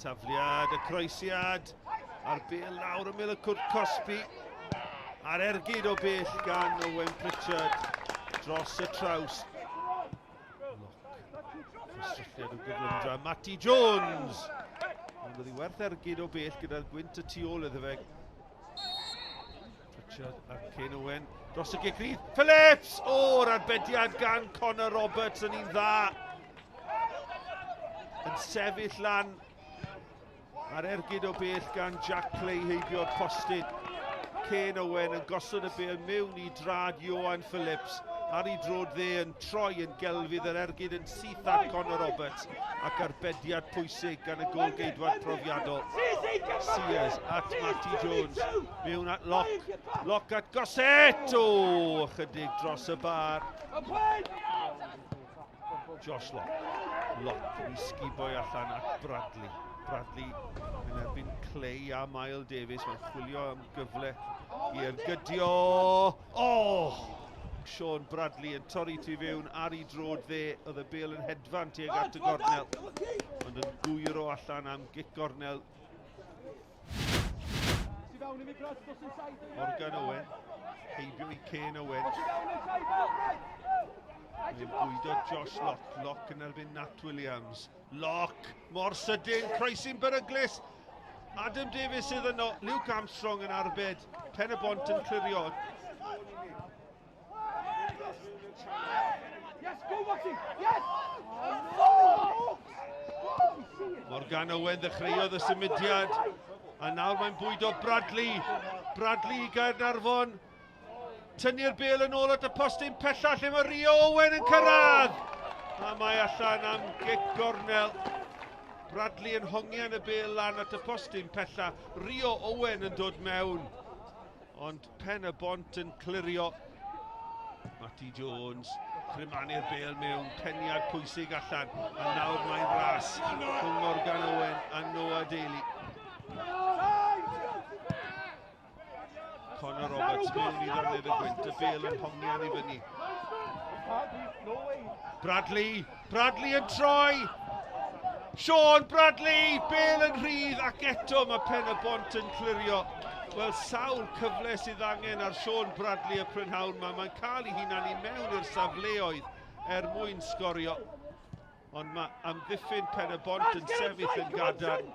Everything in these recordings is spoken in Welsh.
Tafliad, y croesiad, a'r bel lawr ymyl y cwrt cosbi. A'r ergyd o bell gan Owen Pritchard dros y traws. Lock. Cysylltiad o gyflymdra. Matty Jones! Ond oedd hi werth ergyd o bell gyda'r gwynt y tu ôl iddo fe. Pritchard a Ken Owen dros y gic rydd. Phillips! O'r arbediad gan Connor Roberts yn un dda. Yn sefyll lan a'r ergyd o bell gan Jack Clay heibio'r postyn. Ken Owen yn gosod y bel mewn i drad Johan Phillips ar ei drod dde yn troi yn gelfydd yr ergyd yn syth at Connor Roberts ac arbediad pwysig gan y gôl-geidwad profiadol. Sears at Matty Jones, mewn at Locke, Locke at Gossett! O, ychydig dros y bar. Josh Locke, Locke i sguboi allan at Bradley. Bradley yn erbyn Clay a Mael Davies, mae'n chwilio am gyfle i ergydio. Oh! Sean Bradley yn torri tu fewn ar ei drod dde. Oedd y bel yn hedfan tuag at y gornel. Ond yn gwyro allan am gic gornel. Morgan Owen. Heibio i Kane Owen. Mae'n bwydo Josh Locke. Locke yn erbyn Nat Williams. Locke, mor sydyn, croesi'n beryglus. Adam Davies sydd yno, Luke Armstrong yn arbed, Pen y Bont yn clirio. Yes, go Watty! Yes! Oh! Morgan Owen ddechreuodd y symudiad, a nawr mae'n bwydo Bradley. Bradley i Gaernarfon. Tynnu'r bel yn ôl at y postyn pella lle mae Rio Owen yn cyrraedd. A mae allan am gic gornel. Bradley yn hongian y bel lan at y postyn pella. Rio Owen yn dod mewn. Ond Pen y Bont yn clirio. Matty Jones, crymanu'r bel mewn, peniad pwysig allan. A nawr mae'n ras rhwng Morgan Owen a Noah Daly. Conor Roberts mewn i ddannedd y gwynt, y bel yn hongian i fyny. Bradley, Bradley yn troi! Sean Bradley, bel yn rhydd ac eto mae Pen y Bont yn clirio. Wel, sawl cyfle sydd angen ar Sean Bradley y prynhawn yma. Mae'n cael ei hunan i mewn i'r safleoedd er mwyn sgorio. Ond mae amddiffyn Pen y Bont yn sefyll yn gadarn.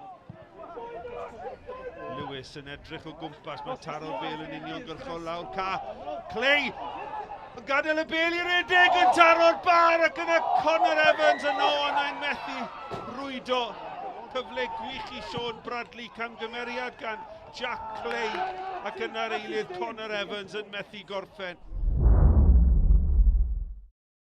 Lewis yn edrych o gwmpas, mae'n taro'r bel yn uniongyrchol lawr ca. Clay yn gadael y bel i redeg yn taro'r bar ac yna Connor Evans yno ond mae'n methu rwydo. Cyfle gwych i Sean Bradley, camgymeriad gan Jack Clay ac yna'r eilydd Connor Evans yn methu gorffen.